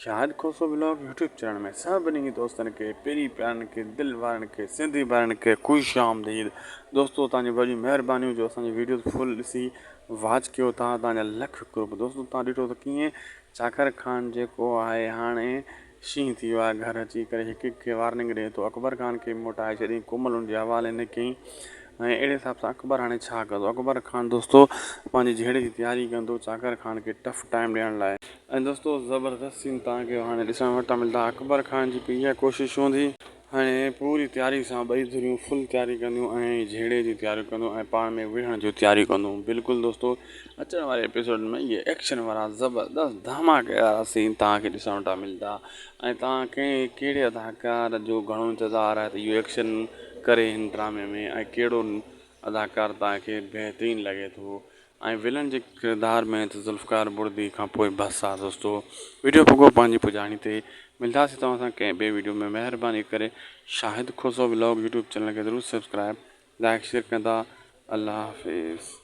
Shahid Khoso vlog YouTube channel ۾ سڀني دوستن کي پري پيارن کي دل وارن کي سنڌي ڀائرن کي خوش آمديد دوستو توهان جون وڏيون مهربانيون جو اسان جي ويڊيوز فل ڏسي واچ ڪيو ٿا توهان جا لک قرب دوستو توهان ڏٺو ته ڪيئن چاڪر خان جيڪو آهي هاڻي شينهن ٿي ويو آهي گهر اچي ڪري هڪ هڪ کي وارننگ ڏئي ٿو اڪبر خان کي موٽائي ڇڏي ڪومل ان جي حوالي نه ڪئي ۽ اهڙي حساب سان اڪبر هاڻي ڇا ڪندو اڪبر خان دوستو پنهنجي جهيڙي جي تياري ڪندو چاڪر خان کي ٽف ٽائيم ڏيڻ لاء. ۽ دوستو زبردست سين توهان کي هاڻي ڏسڻ وٽان ملدا اڪبر خان جي به اها ڪوشش هوندي. هاڻي پوري تياري سان ٻئي ڌريون فل تياري ڪنديون ۽ جهيڙي جي تياري ڪنديون ۽ پاڻ ۾ وڙهڻ جون تياريون ڪنديون بلڪل دوستو اچڻ واري ايپيسوڊ ۾ اهي ايڪشن وارا زبردست ڌماڪي وارا سين توهان کي ڏسڻ وٽان ملدا ۽ توهان کي ڪهڙي اداڪار جو گهڻو انتظار آهي ته اهو ايڪشن ڪري هن ڊرامي ۾ ۽ ڪهڙو اداڪار توهان کي بهترين لڳي ٿو ۽ ولن جي ڪردار ۾ ته ذوالفقار بڙدي کان پوء بس آ دوستو ويڊيو پڳو پنهنجي پڄاڻي تي ملداسين توهان سان ڪنهن ٻي ويڊيو ۾ مهرباني ڪري Shahid Khoso vlog YouTube channel کي ضرور سبسڪرائب لائڪ شيئر ڪندا الله حافظ.